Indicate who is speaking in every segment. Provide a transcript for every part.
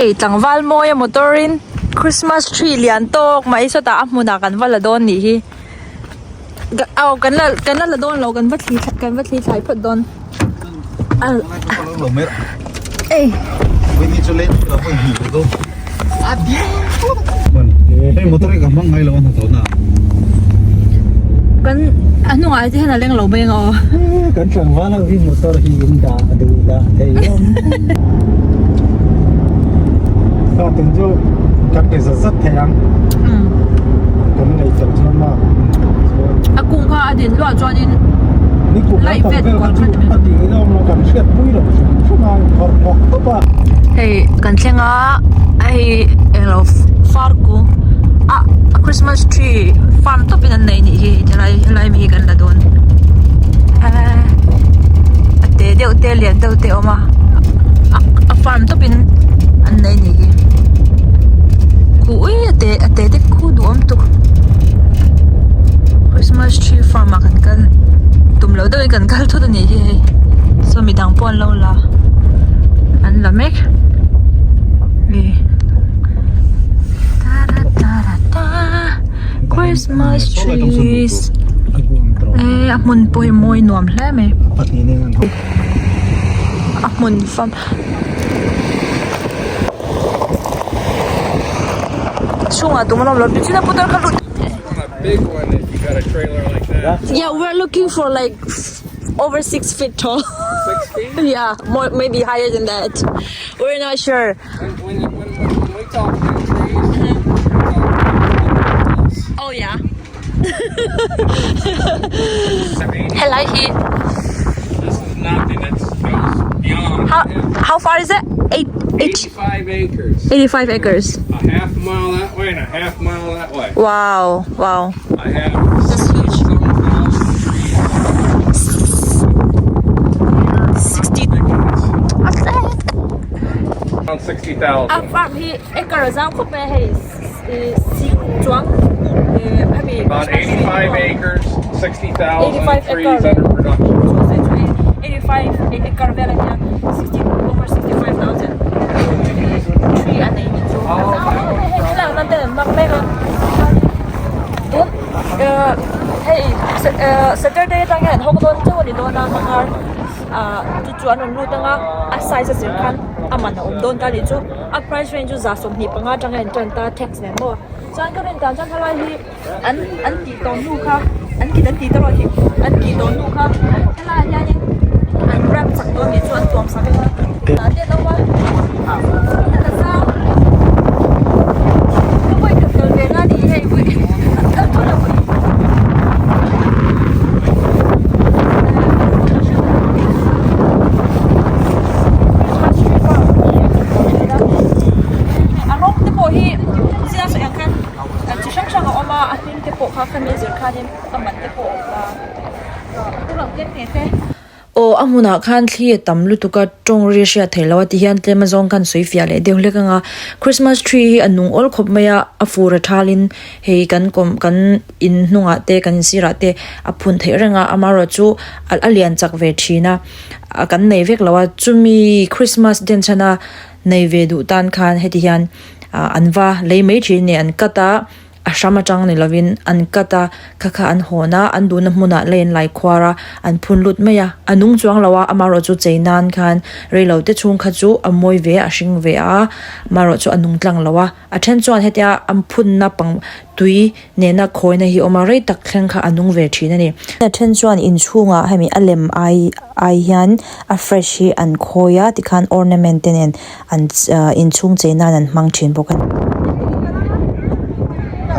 Speaker 1: Hei tlangval mawia motor in christmas tree lian tawk mai sawtah a hmunah kan va la dawn nih hi aw kan la kan la la dawn lo kan va thli kan va thli thlai phawt dawn ei kan a hnungah te hian a leng lo mai ang aw
Speaker 2: kan tlangval ho hi motor hi in dah a duh dah thei hlawm ta tun chu kan ti zat zat thei ang kan nei tel chuan ma
Speaker 1: a kung kha a din luah chuanin
Speaker 2: ni kum
Speaker 1: Light
Speaker 2: lam
Speaker 1: vet
Speaker 2: vel kha
Speaker 1: kual
Speaker 2: chu
Speaker 1: khat
Speaker 2: a tih in a awm lo kan hriat pui lo hrim hrim a phawrh hnawk tawp a
Speaker 1: hei kan thleng a hei englo far kung a christmas tree farm tawp in an nei nih hi helai helai mi hi kan la dawn ehh a te deuh te a lian deuh te a awm a a farm tawp in an nei nih hi khu ui a te a te te khu duhawm tuk christmas tree farm ah kan kal tum loh deuhin kan kal thut a nih hi hei saw midang pawh an lo la an la mek christmas trees eh a hmun pawh hi mawi nuam hle mai a hmun fam chhungah tum an awm lo tichuan a putar kha lut yeah we're looking for like over 6 feet tall yeah more maybe higher than that we're not sure oh yeah helai hi how how far is it eight eight
Speaker 3: 85 acres.
Speaker 1: 85 acres
Speaker 3: A half mile that way and a half mile that way.
Speaker 1: wow wow
Speaker 3: I have
Speaker 1: that's huge
Speaker 3: some thousand trees.
Speaker 1: 60
Speaker 3: Around 60,000.
Speaker 1: a farm hi acre a zau khawp mai a hei sing chuang hemi
Speaker 3: About 85 acres, 60,000
Speaker 1: 85
Speaker 3: trees
Speaker 1: acre.
Speaker 3: under production.
Speaker 1: 85 acre vel a nia 60 over 65,000 tree a nei ni chu a zau khawp mai hei thlalakna te an hmang mek a tun hei Saturday atang hian an hawng dawn chauh a ni dawn a hmangar ah chu chu an rawn lut ang a a size a zir khan a man a awm dawn ta a nih chu a price range chu 25 atanga in tan ta tax nen maw chuan ka rin dan chuan helai hi an an tih tawh hnu kha an kit an tih ta erawh hi an tih tawh hnu kha helaiah hianin an wrap chak dawn nih chu an tuam sak a tah te an awm a a zau ka vawikhat kal ve na nih hei vawi an kal thut a vawi. A rawng te pawh hi zia sawi ang khan chi hrang hrang a awm a a hming te pawh kha khami zir khanin a man te pawh a awm a. Aw a hmunah khan thli a tam lutuk a tawng ri a hriat theih loh a ti hian tlem azawng khan sawi fiah leh deuh hlek ang a Christmas tree hi a nung awl khawp mai a a fur a thalin hei kan kawm kan in hnungah te kan in sirah te a phun theih reng a amaherawhchu a lian chak ve thin a kan nei vek lo a chumi Christmas den chhan a nei ve duh tan khan heti hian ah an va lei mai thin a ni an cut a a hram atang ni lovin an cut a kha kha an hawn a an duhna hmunah lei an lai khuar a an phun lut mai a a nung chuang lo a amaherawh chu chei nan khan reilo te chhung kha chu a mawi ve a a hring ve a amaherawh chu a nung tlang lo a a then chuan hetia an phunna pang tui nena khawina hi a awm a rei tak thleng kha a nung ve thin a ni. A then chuan inchhungah hemi a lem ai ai hian a fresh hi an khawi a tikhan ornament te nen an ah inchhung chei nan an hmang thin bawk a ni.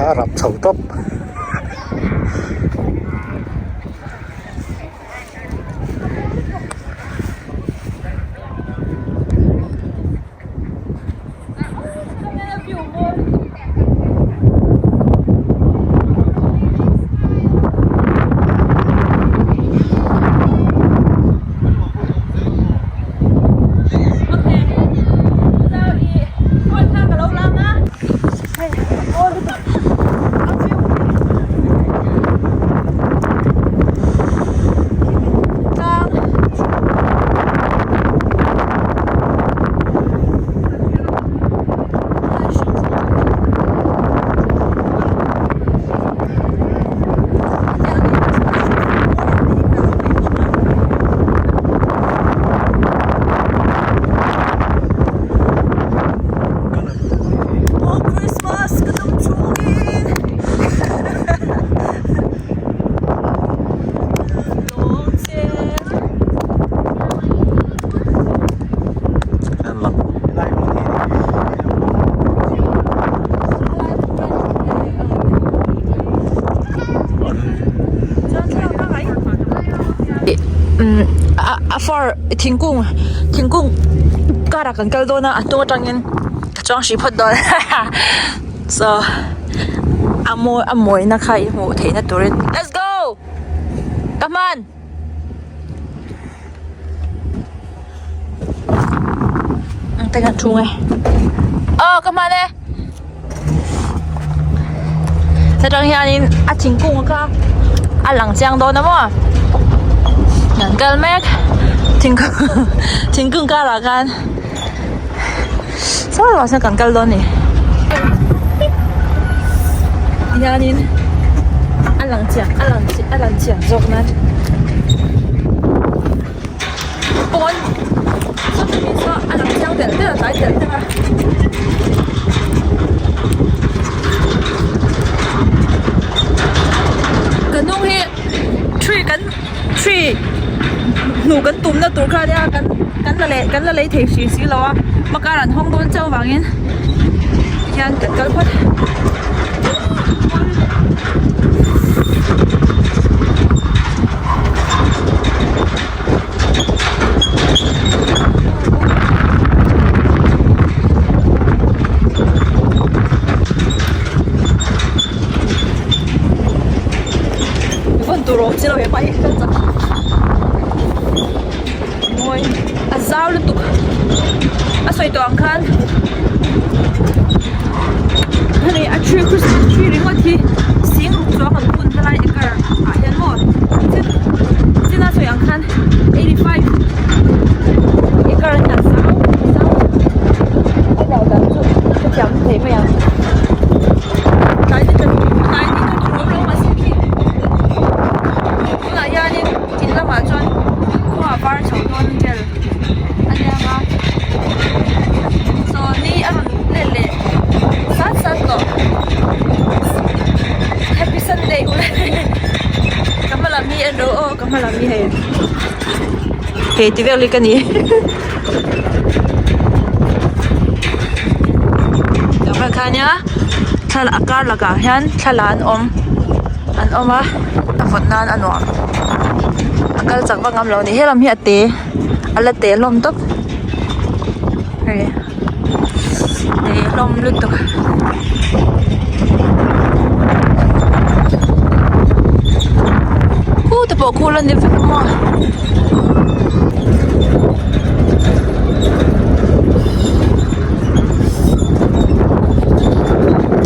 Speaker 2: A rap chho tawp.
Speaker 1: far thingkung thingkung karah kan kal dawn a a hnung atangin ka chuang hrih phawt dawn so a mawi a mawina kha i hmuh theihna turin let's go ka hman. Ang te kan thung e aw ka hman e hetang hianin a thingkung kha a lang chiang dawn a maw kan kal mek thingkung thingkung karah khan saw lovah sawn kan kal dawn a ni hianin a lang chiang a lang a lang chiang zawk nan pawn sawti mi saw a lang chiang telh telh a tlai telh telh a. Ka hnung hi tree kan tree hnuh kan tumna tur kha ania kan kan la leh kan la lei thei hrih si lo a hmakar an hawng dawn chauh vangin tihian kan kal phawt. Mawi a zau lutuk a sawi tawh ang khan hemi a tree christmas tree ringawt hi sing ruk chuang an phun helai acre ah hian maw chin a sawi ang khan 85 acre a nia zau zau a zau dan chu ka thiam thei mai ang tlai ni tlai ni tla tur awm lo mahse khi tunah hianin in lamah chuan khua a var chho dawn vel a nia nga saw ni a rawn let leh sat sat tawh happy sunday ule ka hma lam hi en rawh aw ka hma lam hi hei hei ti vel hi ka ni tah kha nia thla a kar lakah hian thla la an awm an awm a a vawt nan a nuam a kal chak vak ngam lo a ni helam hi a te a la te hlawm tawp hei te hlawm lutuk. Khu te pawh khu la ni vek maw.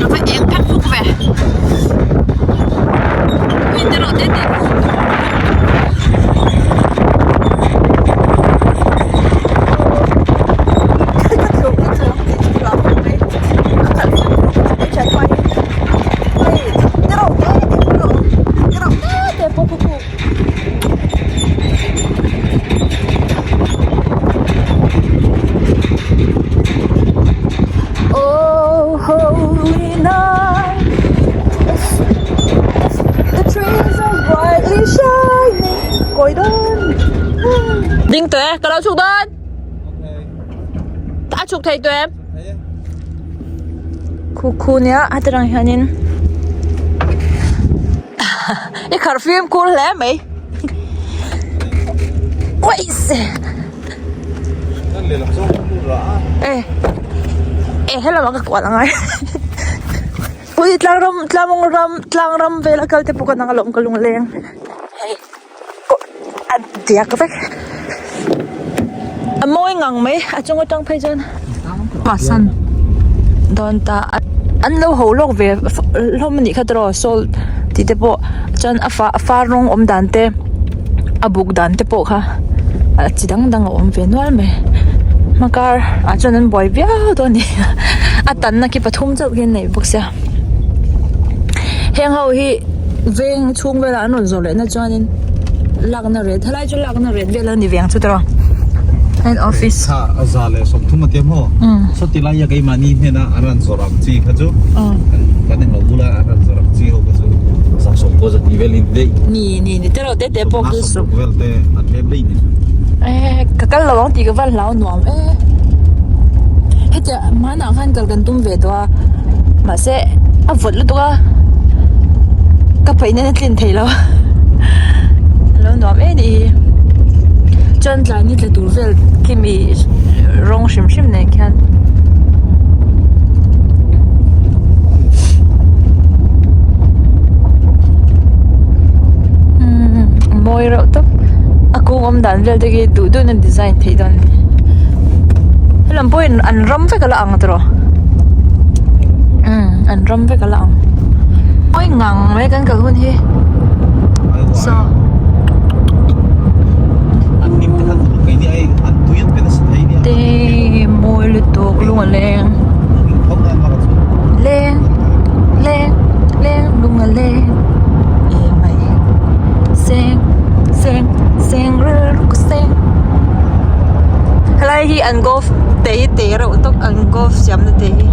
Speaker 1: A va eng phek phuk ve hei te rawh te te Oh holy night The trees are brightly shining Kawi dawn Ding tawh e, ka lo chhuk dawn A chhuk thei tawh em? Khu khu nia heti rang hianin I kharh fimkhur hle mai Uaise E e helama ka kual angai Pui tlang ram tlang ram tlang ram vela kal te pawh ka nang alawm ka lungleng hei a diak vek a mawi ngang mai a chung atang phei chuan pasan dawn ta an lo ho lawk ve hlawm a nih kha tiraw salt tih te pawh chuan a fa a far rawng awm dan te a buk dan te pawh kha a chi dang dang a awm ve nual mai hmakar ah chuan an buai viau dawn a ni a tanna khi pathum chauh hi an nei bawk sia heng ho hi veng chhung velah an rawn zawh leh na chuanin lakna ret helai chu lakna ret vel a ni ve ang chu tiraw head office
Speaker 2: kha a za leh sawmthum a tia maw sawti lai a keimahni hnena an rawn zawrh ang chi kha chu kan englo bula an rawn zawrh ang chi ho kha chu za sawm pawh za tih vel in daih
Speaker 1: ni ni ni tiraw te te pawh khi
Speaker 2: sawm vel te a tlem daih ni chu
Speaker 1: eh ka kal lo ang tih ka van hlau nuam e hetia hmanah khan kal kan tum ve tawh a mahse a vawt lutuk a ka paih nana tlin thei lo a lo nuam em ni hi. Chuan tlai ni tla tur vel khi mi rawng hrim hrim nen khian. Umm a mawi reuh tawp a kung awm dan vel te khi duh duhin a design theih dawn a ni helam pawhin an ram vek a la ang tawh umm an ram vek a la ang mawi ngang mai kan kal hun hi saw. Te mawi lutuk lung a leng leng leng leng lung a leng emai seng seng seng rilru ka seng helai hi an golf te hi te reuh tawp an golf siamna te hi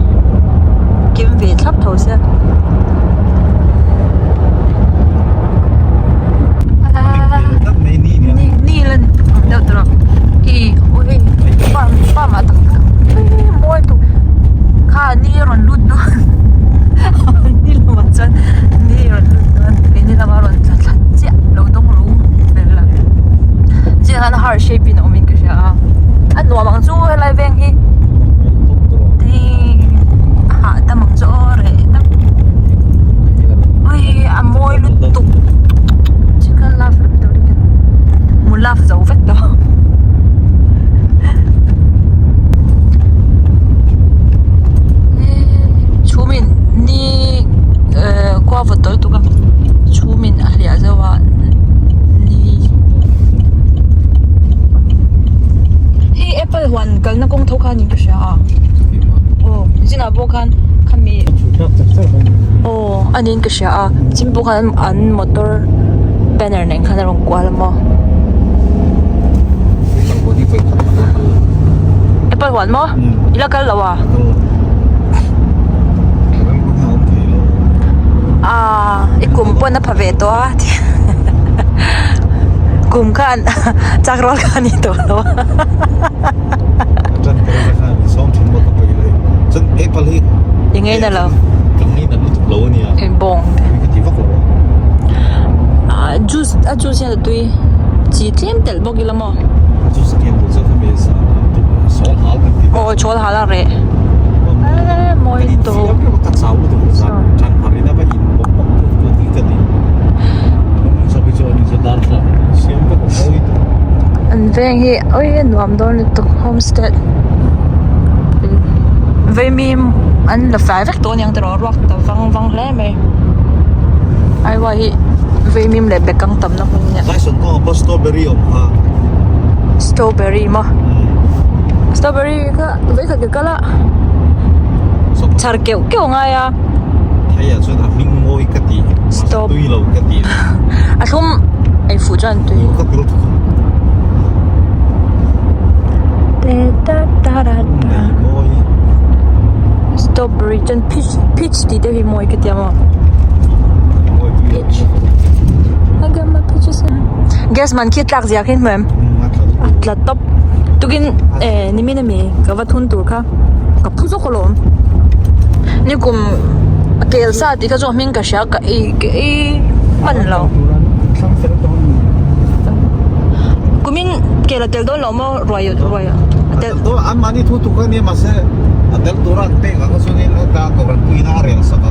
Speaker 1: kim ve thlap tho sia. Ni lan deuh tawh i ui farm farm ah tak mawi tuk kha ni a rawn lut dawn ni lamah chuan ni a rawn lut dawn keini lama rawn tla thla chiah lo dawng ro vel a chiah khan heart shape in a awm in ka hria a a nuam ang chu helai veng hi a hahdam ang chu aw reh tak ui a mawi lutuk chicken love hmu love zo vek tawh. Chhumin ni eh khua vawt tawh lutuk a chhumin a hliah zeuh a ni hei apple huan kalna kawng tho kha niin ka hria a aw zinah pawh khan khami aw a niin ka hria a chin pawh khan an motor banner nen khan a rawn kual a maw. Apple huan maw? I la kal lo a? Aaa i kum pawn a pha ve tawh a kum khan chak rual kha a ni tawh lo a. I ngaina lo. Bawng ah juice a juice hian a tui chi tlem telh bawk ila maw aw chawl hal a reh eee mawi tawp an veng hi oi a nuam dawn lutuk homestead vaimim an la fai vek tawh aniang tiraw ruak ta vang vang hle mai aiwa hi vaimim leh bekang tamna hmun ania strawberry maw strawberry kha vawikhat ka kal a chhar keuh keuh a ngai a a thlum ei fuh chuan tui strawberry chuan peach peach tih te hi mawi ka tia maw peach I got my peaches gas man khi a tlak zia khi hmu em a tla tawp tukin eh nimin ami ka va thun tur kha ka phu zawk alawm nikum kel sa tih kha chu a hming ka hria ka ei ka ei hman lo kumin kel a tel dawn lo maw ruai ruai a tel
Speaker 2: an mahni thu tuk a nia mahse a tel tura an pek ang chuanin a ta kohhran puiin a rel sak.